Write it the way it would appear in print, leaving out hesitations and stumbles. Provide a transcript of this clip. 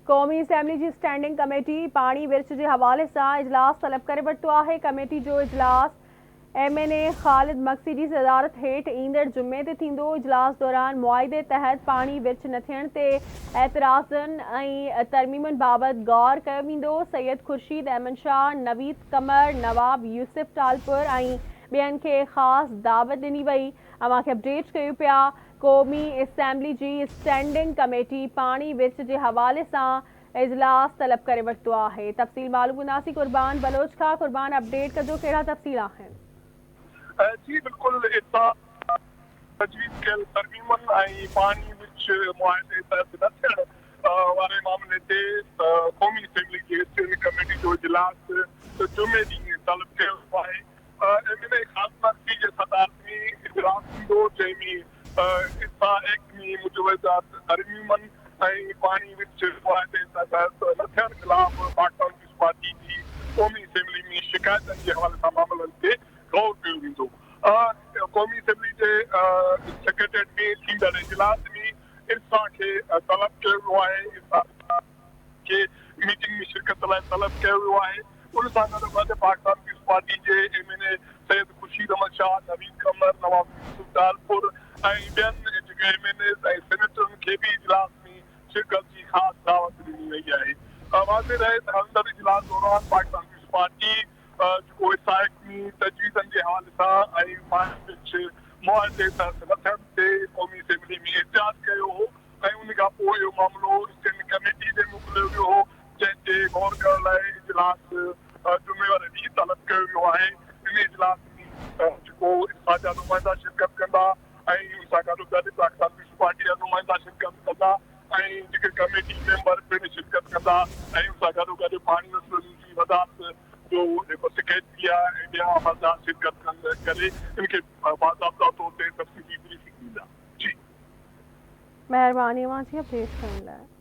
قومي اسيمبلي جي standing committee پاڻي ورڇ جي حوالي سان اجلاس طلب ڪري ورتو آهي. ڪميٽي جو اجلاس M N A Khalid Magsi جي صدارت هيٺ ايندڙ جمعي تي ٿيندو. اجلاس دوران معاهدي تحت پاڻي ورڇ نه ٿيڻ تي اعتراضن ۽ ترميمن بابت غور ڪيو ويندو. سيد خورشيد احمد شاهه، نويد قمر، نواب يوسف ٽالپر ۽ ٻين کي خاص دعوت ڏني وئي. اوهان کي اپڊيٽ ڪيون پيا. قومي اسيمبلي جي اسٽينڊنگ ڪميٽي پاڻي ورڇ جي حوالي سان اجلاس طلب ڪري ورتو آهي. تفصيل معلوم ڪنداسين قربان بلوچ کان. قربان اپڊيٽ ڪجو ڪهڙا تفصيل آهن. جي بلڪل اتان تجويز ڪيل ترميمن ۽ پاڻي ورڇ معاهدي تحت نه ٿيڻ واري معاملي تي قومي اسيمبلي جي اسٽينڊنگ ڪميٽي جو اجلاس جمعي ڏينهن طلب ڪيو ويو آهي. ايم اين اي خاص مگسي جي صدارت ۾ اجلاس ٿيندو، جنهن ۾ ارسا ايڪٽ ۾ مجوزه ترميمن ۽ پاڻي ورڇ معاهدي تحت نه ٿيڻ خلاف پاڪستان پيپلز پارٽي جي قومي اسيمبلي ۾ شڪايتن جي حوالي سان معاملن تي غور ڪيو ويندو. قومي اسيمبلي جي سيڪريٽريٽ ۾ ٿيندڙ اجلاس ۾ ارسا کي طلب ڪيو ويو آهي. ارسا کي ميٽنگ ۾ شرڪت لاء طلب ڪيو ويو آهي. ان سان گڏوگڏ پاڪستان پيپلز پارٽي جي M N A Syed Khurshid Ahmed Shah, Naveed Qamar, Nawab Yousuf Talpur ۽ ٻين جيڪي ايم اين ايز ۽ سينيٽرن کي به اجلاس ۾ شرڪت جي خاص دعوت ڏني وئي آهي. واضح رهي ته هلندڙ اجلاس دوران پاڪستان پيپلز پارٽي جيڪو اسحاق ۾ تجويزن جي حوالي سان ۽ مارچ معاهدي تحت نه ٿيڻ تي قومي اسيمبلي ۾ احتجاج ڪيو هو. ۽ ان کان پوء اهو معاملو اسٽينڊنگ ڪميٽي ڏي موڪليو ويو هو، جنهن تي غور ڪرڻ لاء اجلاس جمعي واري ڏينهن طلب ڪيو ويو آهي. ان اجلاس ۾ جيڪو ارسا جا نمائندا شرڪت ڪندا ۽ ان سان گڏوگڏ پاڪستان پيپلز پارٽي جا نمائندا شرڪت ڪندا ۽ جيڪي ڪميٽي ميمبر پڻ شرڪت ڪندا ۽ ان سان گڏوگڏ پاڻي وسيلن جي وزارت جو جيڪو سيڪريٽري آهي ۽ ٻيا عملدار شرڪت ڪري ان کي باضابطا طور تي تفصيلي بريفنگ ڏيندا. جي. مهرباني اوهان جي اپڊيٽ ڪرڻ لاء.